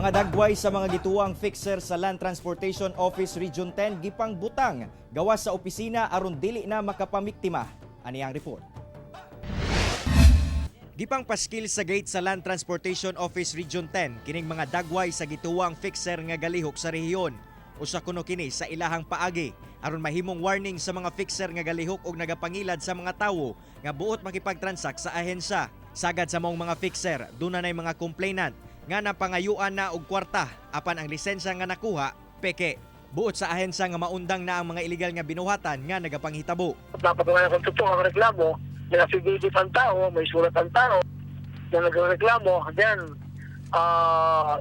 Mga dagway sa mga gituwang fixer sa Land Transportation Office Region 10 gipang butang gawas sa opisina aron dili na makapamiktima. Ani ang report. Gipang paskil sa gate sa Land Transportation Office Region 10 kining mga dagway sa gituwang fixer nga galihok sa rehiyon. Usa kuno kini sa ilahang paagi aron mahimong warning sa mga fixer nga galihok og nagapangilad sa mga tawo nga buot makipagtransak sa ahensya. Sagad sa maong mga fixer, duna nay mga complainant nga napangayuan na og kwarta apan ang lisensya nga nakuha peke. Buot sa ahensya nga maundang na ang mga illegal nga binuhatan nga nagapanghitabo. Napatunayan kung totoo ang reklamo, may affidavit ang tao, may sulat ang tao na nagreklamo, then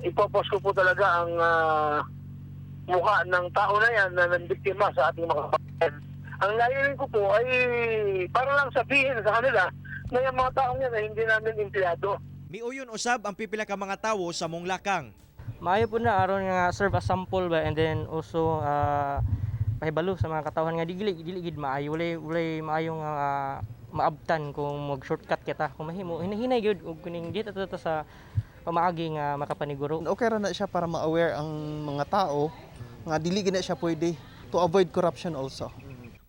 ipopost ko po talaga ang mukha ng tao na yan na nabiktima sa ating mga kababayan. Ang layunin ko po ay para lang sabihin sa kanila na yung mga taong yan ay hindi namin empleyado. Miuyon usab ang pipila ka mga tawo sa Monglakang. Maayo po na aron nga serve as sample ba, and then also pahibalo sa mga katawhan nga dili dili gid maayo, walay maayong maabtan kung mag shortcut kita. Kung mahimo, hinahinay gyud og kuning dito ta sa pamaagi nga makapaniguro. Okay ra na siya para ma-aware ang mga tao nga dili gid na siya pwede, to avoid corruption also.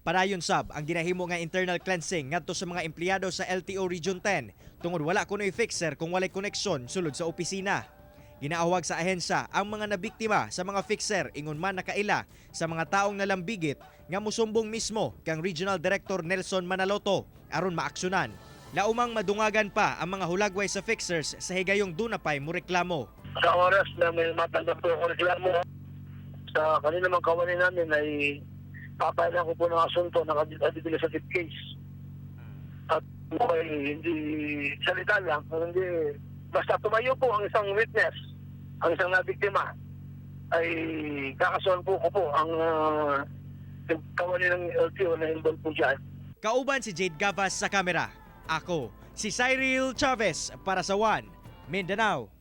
Padayon sab ang ginahimo nga internal cleansing ngadto sa mga empleyado sa LTO Region 10 tungod wala kunoy fixer kung walay koneksyon sulod sa opisina. Ginaawag sa ahensya ang mga nabiktima sa mga fixer, ingon man nakaila sa mga taong nalambigit, nga musumbong mismo kang Regional Director Nelson Manaloto aron maaksyonan. Laumang madungagan pa ang mga hulagway sa fixers sa higayong dunapay mo reklamo. Sa oras na may matanggap po ako reklamo sa kanila mga kawani namin ay papailan ko po ng asunto ng administrative case. At ay hindi salita lang, hindi basta tumayo po ang isang witness, ang isang nabiktima, ay kakasuhan po ko po ang kawani ng LTO na involved po dyan. Kauban si Jade Gavas sa kamera. Ako, si Cyril Chavez para sa One Mindanao.